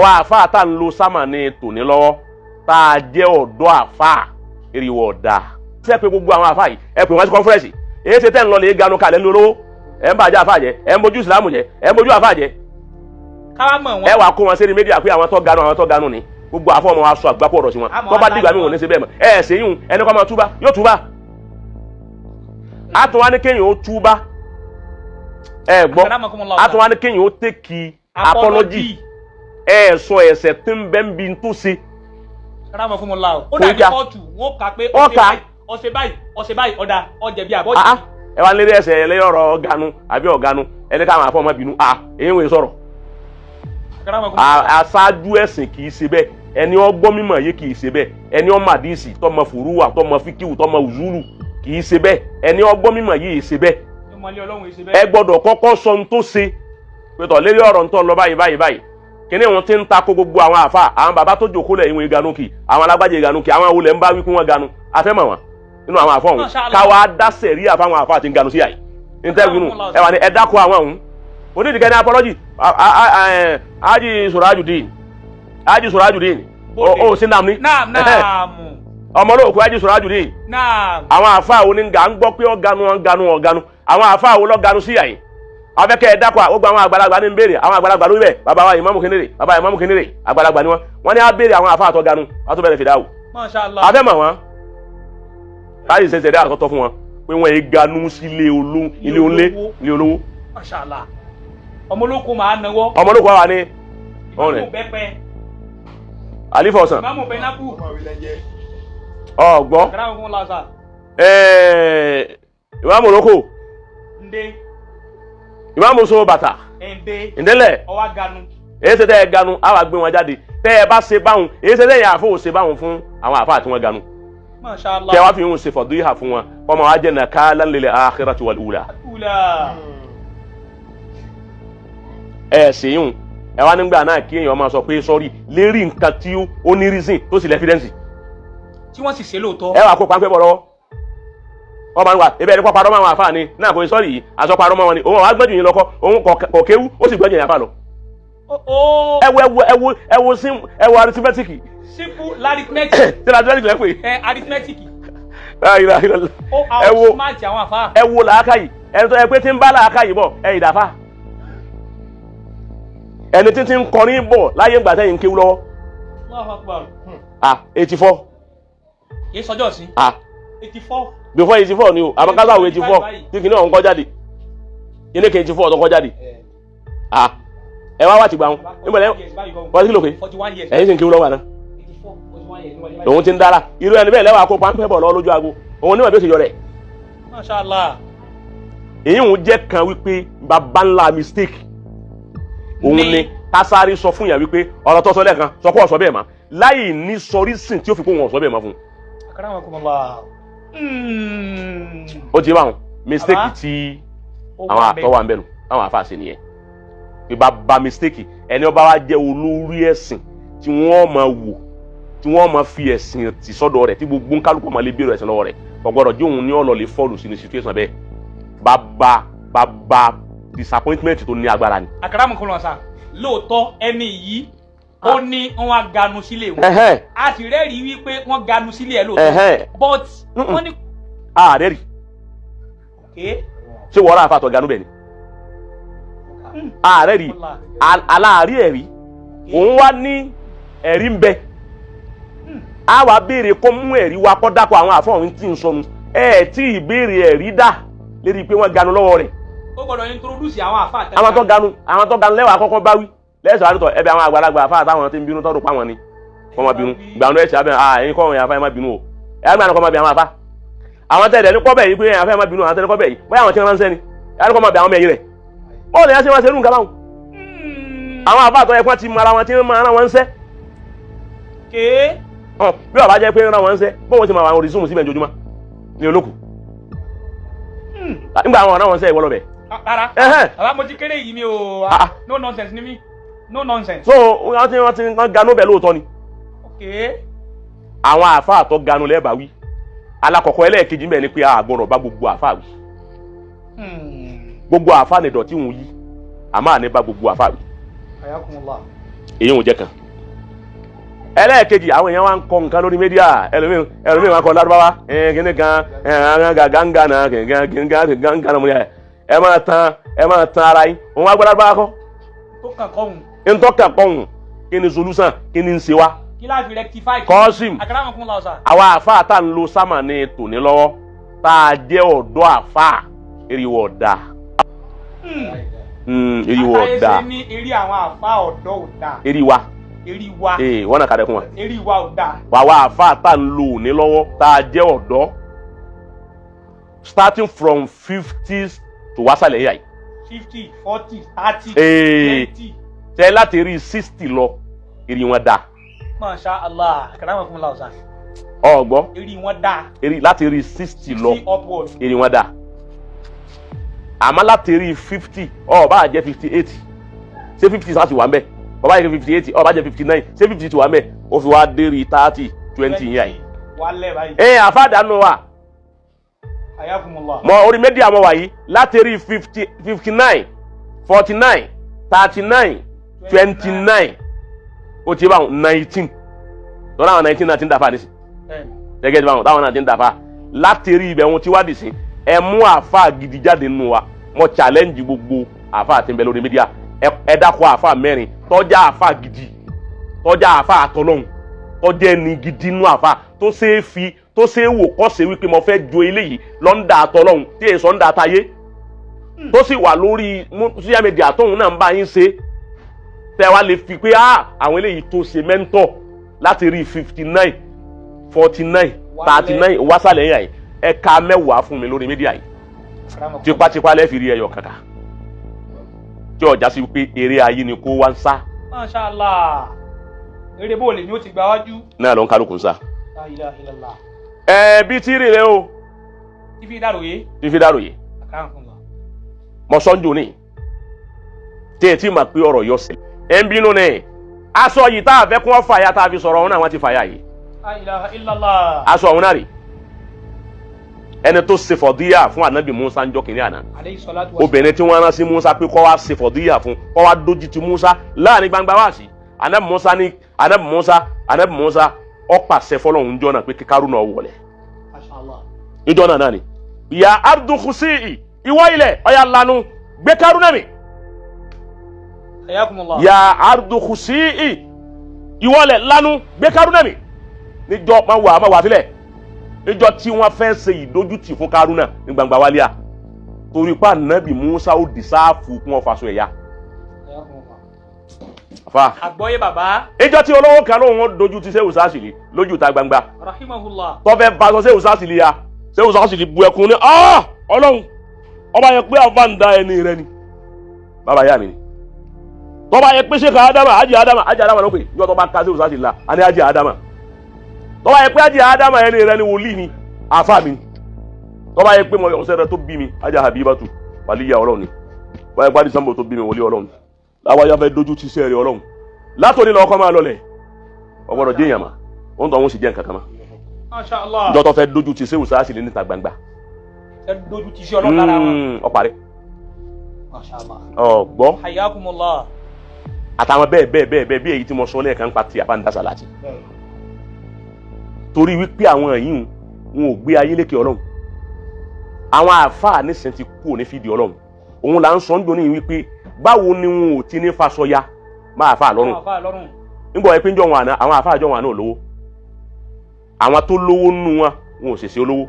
Àwa àfáà tá à ń lo sámà ní tòní lọ́wọ́, tá a jẹ́ ọ̀dọ́ àfáà, eriwo ọ̀dà. Ṣé pé gbogbo àwọn àfáà yìí, ẹ pè wọ́n sí conference? Èyí ṣe tẹ́ ń lọ lè ganu kalẹ̀ ní olówó, ẹ̀ ń bàjẹ́ àfáà jẹ́, ẹ̀ ń bójú ìsìlámù jẹ́, ẹ̀ ń bójú àfáà jẹ́. Káwá mọ̀ Ẹ wọn. wàá kó wọn sí media pé àwọn tó ganu, àwọn tó ganu ni. Gbogbo àfọ ọmọ wa sọ àgbákò ọ̀rọ̀ sí wọn. Àmọ́ Tó bá dìgbà mi, wọn ò ní ṣe bẹ́ẹ̀ mọ́. Ẹ ẹ̀ ṣèyún, ẹni kọ́ máa túbá, yóò túbá. A tún wá ní kéèyàn ó túbá, ẹ gbọ́. Akramakumullah. A tún wá ní kéèyàn ó take apology. Ẹ sọ ẹ̀ṣẹ̀ tó ń bẹ ń bi tó ṣe. Akramakumullah. Ó Kò dàbí já. kóòtù, wọn kà pé Wọ́n ọ̀sẹ̀ kà. báyìí, ọ̀sẹ̀ báyìí, ọ̀sẹ̀ báyìí, ọ̀dà ọ̀jẹ̀bi àbọ̀jẹ̀bi. Ah, ẹ wá lérí ẹsẹ̀ ẹlẹ́yìn ọ̀rọ̀ ganu àbí ọ̀ganu, ẹni káwọn afọ ọmọ bínú. Ah, èyí wòye sọ̀rọ̀. Akramakumullah. Aṣáájú ẹ̀sìn kì í ṣe bẹ́ẹ̀. Ẹni ọgbọ́n mímọ̀ yìí kì í ṣe bẹ́ẹ̀. Ẹni ọmọ àdìsí, tọmọ fòrúwà, tọmọ fíkìwù, tọmọ wùzúlù kì í ṣe bẹ́ẹ̀. Ẹni ọgbọ́n mímọ̀ yìí ṣe bẹ́ẹ̀. Ìmọ̀lẹ́ Ọlọ́run ṣe Ẹ bẹ́ẹ̀. gbọ́dọ̀ kọ́kọ́ sọ ohun tó ṣe pẹ̀tọ̀ lérí ọ̀rọ̀ ntọ́ lọ báyìí báyìí báyìí. Kíní wọn ti ń takò gbogbo àwọn àfa, àwọn bàbá tó jòkó lẹ̀, ìwọ̀n ìganu kì, àwọn alágbájá ìganu kì, àwọn olè ń bá wí kí wọ́n ganu, afẹ́ mọ̀ wọn nínú àwọn àfọ̀ ọ̀hún. Masha Allah. Káwa dá sẹ̀ríà fáwọn àfa àti nganu sí àyè ntẹ́wìnú. Ẹ wà ní ẹ dákọ̀ àwọn ọ̀hún onídìgẹ́ ní apology. Haji Surajudeen, Haji Surajudeen, ó sí nam ní. Naam, naam. Ọmọ olóòkú Haji Surajudeen. Naam. Àwọn àfa oníga ń gbọ́ pé ọ̀ganu, ọ̀ganu, ọ̀ganu. Àwọn àfa wo lọ́ganu sí àyè? Afẹ́kẹ́ ẹ dákọ̀. Ó gba àwọn àgbàlagbà ní ń béèrè. Àwọn àgbàlagbà lórí bẹ̀, bàbá wa ìmáàmù kékeré, bàbá ìmáàmù kékeré, àgbàlagbà ni wọ́n. Wọ́n ní á béèrè àwọn àfa àtọ́ganu, wọ́n tó bẹ̀rẹ̀ fìdáwò. Masha Allah. Afẹ́ mọ̀ wọ́n láti ṣe ṣẹ̀dá àkọ́tọ́ fún wọn pé wọ́n yé ganu sílé olówó, ilé onílé, ilé olówó. Masha Allah. Ọmọ olóko máa nawọ́. Ọmọ olóko wa ní Ìmáàmù ọ̀rẹ́ bẹ́pẹ. Àlífọ̀ ọ̀sán. Ìmáàmù bẹ́nápù. Ọ̀gbọ́. Akramakumullah sà. Ìmáàmù olóko. Ndé. Ìmáàmù so bàtà. Ndé. Ǹdẹ́lẹ̀. Ọwá ganu. Èyí ṣe tẹ́ ẹ ganu, á wà gbé wọn jáde. Tẹ́ ẹ bá ṣe báwọn, èyí ṣe tẹ́ ẹ àfọwò ṣe báwọn fún àwọn àfa àti wọn ganu. Masha Allah. Tẹ́ wá fi ń ṣe fọdúyà fún wọn, kọ́mọ wa jẹ́ nakalan lil akhirati wal ula. Ula. Ẹ ṣèyún, ẹ wá nígbà náà kí èèyàn máa sọ pé sorry lérí nǹkan tí ó ní reason tó sì l'evidence. Tí wọ́n sì ṣe lóòótọ́. Ẹ wà kó páńpẹ́ bọ̀ lọ́wọ́, wọ́n máa ń wà ebi ẹni kọ́ parọ́ mọ́ àwọn àfa ni náà kò ní sorry yìí, àsọ parọ́ mọ́ wọn ni. Òun àwọn agbẹ́jù yín lọ́kọ́, òun kò kéwú, ó sì gbẹ́jù yín àfa lọ. Ó. Ẹ wo, ẹ wo, ẹ wo, ẹ wo sim, ẹ wo arithmetic. Simple arithmetic. Tí arithmetic lẹ́ pè? Ẹ arithmetic. La ilaha illallah. Ó Ẹ wo. Outsmart àwọn àfa. Ẹ wo làákàyè ẹni tó yẹ pé tí ń bá làákàyè bọ̀, ẹ ìdàfà ẹni tí ti ń kọrin bọ̀ láyé ńgbà tẹ́yìn ń kéwú lọ́wọ́. Allahu Akbar. Ah, 84. Kì í sọjọ́ sí. Ah. 84. Before 84 ni o, àmọ́ kásá wo 84 tí kìnìún ọ̀hún kọ́ jáde, kíní kì 84 tó kọ́ jáde. Ah, ẹ wá wá ti gbà wọn níbo lẹ wọ́n ti kí ló pé? 41 years. Ẹ̀yin sì ń kéwú lọ́wọ́ àná. 84, 41 years níwájú báyìí. Lòun ti ń dára irú ẹni bẹ́ẹ̀ lẹ́wọ̀ akó páńpẹ́ bọ̀ lọ́wọ́ lójú aago, òun níwọ̀n bí ó ṣe yọ rẹ̀. Masha Allah. Èyí ń jẹ́ kan wípé baba ńlá mistake òun ni kásáré sọ fún yà wípé ọ̀rọ̀ tó sọ lẹ́ẹ̀kan, sọ pé ọ̀sọ́ bẹ́ẹ̀ mọ́, láì ní sọrí sìn tí ó fi kó wọn ọ̀sọ́ bẹ́ẹ̀ mọ́ fún un. Akramakumullah. Ó ti bá wọn mistake Bàbá, tí ó àwọn wà bẹ́ẹ̀. àtọwà ń bẹ̀rù àwọn àfa ṣe nìyẹn pé bàbá mistake. Ẹni ọba wa jẹ́ olórí ẹ̀sìn tí wọ́n máa wò, tí wọ́n máa fi ẹ̀sìn tì sọ́dọ̀ rẹ̀, tí gbogbo nkálukú máa lè bèrè ẹ̀sìn lọ́wọ́ rẹ̀, kò gbọ́dọ̀ jẹ́ òun ní ọ̀lọ́ lè fall sínú situation bẹ́ẹ̀. Bàbá bàbá disappointment tó ní agbára ni. Akramakumullah sà. Lóòótọ́, ẹni yìí ó ní wọ́n wá ganu sílé wọn. A sì rẹ́rìí wípé wọ́n ganu sílé ẹ̀ lóòótọ́. But wọ́n ní. Ààrẹ rí. Okay. Ṣé wọ́n rà àfàtọ̀ ganu bẹ́ẹ̀ ni? Ààrẹ rí. Allah. Aláàrí ẹ̀rí òun wá ní ẹ̀rí ń bẹ. A wá béèrè kó mú ẹ̀rí wa, kó dákọ̀ àwọn àfọ̀hún tí ń sọnù ẹ̀ tí ìbéèrè ẹ̀rí dà lérí pé wọ́n ganu lọ́wọ́ rẹ̀. Ó gbọ́dọ̀ introduce àwọn àfa àtẹ̀lé. Àwọn tó ganu, àwọn tó ganu lẹ́wọ̀ àkọ́kọ́ bá wí lẹ́sọ̀ àdútọ̀ ẹbẹ̀ àwọn àgbàlagbà àfa àtàwọn tí ń bínú tọ́rọ pa wọn ni kọ́ máa bínú gbàánú ẹ̀sẹ̀ abẹ́ à ẹ̀yin kọ́ ẹ̀yin àfa ẹ̀ má bínú o. Ẹ̀ gbàánú kọ́ máa bẹ àwọn àfa, àwọn tẹ̀lé ní kọ́bẹ̀ yìí pé ẹ̀yin àfa ẹ̀ má bínú, àwọn tẹ̀lé kọ́bẹ̀ yìí bóyá àwọn tí wọ́n ránṣẹ́ ni ẹ̀ kọ́ máa bẹ àwọn ọmọ ẹ̀yìn rẹ̀. Bọ́ọ̀lù yẹn ṣe máa ṣe irú nǹkan báwọn? Àwọn àfa àtọ́ ẹ̀kọ́ ti mọ ara wọn tí wọ́n máa rán wọn ń sẹ́. Kéé. Bí ọba jẹ́ pé ń rán wọn ń sẹ́, bóun ti máa wà àwọn orísun síbẹ̀ ojoojúmọ́ ní olókù nígbà àwọn ọ̀ràn wọn sẹ́ ìwọ lọ bẹ̀. Rárá. Ẹhẹ́n. Bàbá, mo ti kéré yìí, mi ò. Ah. No nonsense ni mí, no nonsense. So wọ́n ti wọ́n ganú bẹ̀ lóòótọ́ ni. Àwọn àfa àtọ́ ganu lẹ́ẹ̀bà wí alakọ̀kọ́. Ẹlẹ́ẹ̀kejì mbẹ̀ ni pé a gbọ́dọ̀ bá gbogbo àfa wí. Gbogbo àfa ni dọ̀tí òun yí, àmọ́ àní bá gbogbo àfa wí. Ayakumullah. Èyí ò jẹ́ kan. Ẹlẹ́ẹ̀kejì, àwọn èèyàn wa ń kọ nǹkan lórí media, ẹlòmíì wa ń kọ lárúbáwá kíní kan gàgàngànà gàgàngànà mo ní ẹ máa tan, ẹ máa tan ara yín. Òun wá gbọ́ lárúbáwá kọ́. Tó kàn kọ́hún. Ntọ́kàn kọ́hún, kí ni solution, kí ni ń ṣe wá? Kí la fi rectify? Kọ́sìm. Akramakumullah sir. Àwa àfáà tá à ń lo sámà ní tòní lọ́wọ́, tá a jẹ́ ọ̀dọ́ àfáà, eriwo ọ̀dà. Eriwo ọ̀dà. Àtàyè ṣe ní eré àwọn àfáà ọ̀dọ́ ò dáa. Eri wa. Eré wa. Ee, wọ́n náà kàdé fún wa. Eré wa ò dáa. Àwa àfáà tá à ń lo òní lọ́wọ́, tá a jẹ́ ọ̀dọ́, starting from 50s to wásàlẹ̀ yà yìí. 50, 40, 30, 20. Tẹ láti rí 60 lọ, eri wọn dáa. Masha Allah, akramakumullah sir. Ọgbọ́n. Eré wọn dáa. Eri láti rí 60 lọ. 60 upward. Eri wọn dáa. Àmọ́ láti rí 50, ó bá jẹ́ 58, ṣé 50 sá ti wà ń bẹ̀? Ó bá jẹ́ 58, ó bá jẹ́ 59, ṣé 50 ti wà ń bẹ̀? Ó fi wá dé rí 30, 20 yẹn yìí. Wálẹ̀ báyìí. Ẹ àfàdánù wa. Ayakumullah. Mọ orí media mọ wàyí láti rí 50, 59, 49, 39, 29, ó ti bá wọn 19 lọ́dọ̀ àwọn 19 náà ti ń dàfà nísì. Gẹ́gẹ́ bí báwọn táwọn náà ti ń dàfà láti rí ibẹ̀ wọn tí wá dì sí. Ẹ mú àáfà gidi jáde nínú wa. Mo challenge gbogbo àáfà tí ń bẹ lórí media, ẹ dákọ̀ àáfà mẹ́rin tọ́jà àáfà gidi, tọ́jà àáfà àtọ́lọ́hún, tọ́jà ẹni gidi nínú àáfà tó ṣeé fi, tó ṣeé wò kọ́ ṣe wípé mo fẹ́ jo eléyìí lọ́ńdà àtọ́lọ́hún tí èso ń da tayé, tó sì wà lórí social media tóun náà ń bá yín ṣe, tẹ́ wá lè fi pé àwọn eléyìí tó ṣe mentor láti rí 59, 49, 39 wásàlẹ̀ yẹn. Ẹ̀ka mẹ́wàá fún mi lórí media yìí, tipátipá lẹ́ẹ̀fì rí ẹyọ kàkà tí ọjà sí pé eré ayé ni kó wá ń sá. Masha Allah, eré bóòlù ni ó ti gba wájú. Náà ló ń kálukú ń sá. La ilaha illallah. Ẹ bí tí rí rẹ o. Tí fi dàròyé. Tí fi dàròyé. Mọ sọ́njú ni tí ẹ ti mà pé ọ̀rọ̀ yọ sí. Ẹ ń bínú ni aṣọ yìí tá a fẹ́ kún ọ fàyà tá a fi sọ̀rọ̀ ọ̀hún náà wọ́n ti fàyà yìí. La ilaha illallah. Aṣọ ọ̀hún náà rè ẹni tó ṣe fọdíyà fún anabi Musa ń jọ kìnìún àná, obìnrin tí wọ́n rán sí Musa pé kó wá ṣe fọdíyà fún, kó wá dójú ti Musa láàrin gbangba wá sí anabi Musa ní anabi Musa, anabi Musa ó pàṣẹ fọlọ́hún jọ náà pé kí Kárúnà wọlé níjọ́ náà náà ni ìyá ardu khusi, ìwọ ilẹ̀ ọ̀yà lanu gbé Kárúnà mi. Ya ardu khusi, ìwọ ilẹ̀ lanu gbé Kárúnà mi. Níjọ́ máa wà, máa wà sílẹ̀ níjọ́ tí wọ́n fẹ́ ṣe ìdójútì fún Kárúnà ní gbangba wálíà, torí pa nàbì Musa ó di sáàfù kún ọ̀fàṣọ ẹ̀yà. Àgbọ́yé bàbá. Ìjọ tí olówó kan lóun ó dojú ti Ṣéhù Sásìlì lójú ta gbangba. Rahimahullah. Tọ́fẹ́ bá sọ Ṣéhù Sásìlì ya, Ṣéhù Sásìlì bu ẹkún ní Ọlọ́run ọba yẹn pé àfa ń da ẹni rẹ ni bàbá yá mi ni. Tọ́ba yẹn pé Ṣéhù Ádámà, Ájì Ádámà, Ájì Ádámà ló pè ìjọ tó bá ka Ṣéhù Sásìlì la, a ní Ájì Ádámà. Tọ́ba yẹ pé Ájì Ádámà ẹni rẹ ni wòlíì ni àfa mi. Tọ́ba yẹ pé mo ọ̀sẹ̀ rẹ tó bí mi, Ájì Habibatu wàlíyà Ọlọ́run ni. Wọ́n yẹ pé Adìsánbò tó bí mi wòlíì Ọlọ́run. Láwáyá fẹ́ dojú ti sẹ́ẹ̀rẹ̀ Ọlọ́run. Látòní lọ ọkọ máa lọlẹ̀. Ọgbọ́dọ̀ jẹ́ èèyàn mà. Ó ń tọ́ wọn sì jẹ́ nǹkan kan mọ́. Masha Allah. Ìjọ tó fẹ́ dojú ti Ṣéhù Sásìlì níta gbangba. Ẹ dojú ti sí Ọlọ́run lára wọn. Ó parí. Masha Allah. Ọgbọ́. Hayyakumullah. Àtàwọn bẹ́ẹ̀ bẹ́ẹ̀ bẹ́ẹ̀ bẹ́ẹ̀ bí èyí tí mo sọ lẹ́ẹ̀kan pa ti àbáńdásá láti. Torí wípé àwọn yìí wọn ò gbé ayé lékè Ọlọ́run. Àwọn àáfàá nísìn ti kú òní fìdí Ọlọ́run. Òun là ń sọ ń doni wípé báwo ni wọn ò ti ní fasọya máa àáfàá lọ́rùn. Nígbà wọ́n pé ń jọ wọn àná, àwọn àáfàá jọ wọn àná ò lówó. Àwọn tó lówó nù wọn, wọn ò ṣèṣe olówó.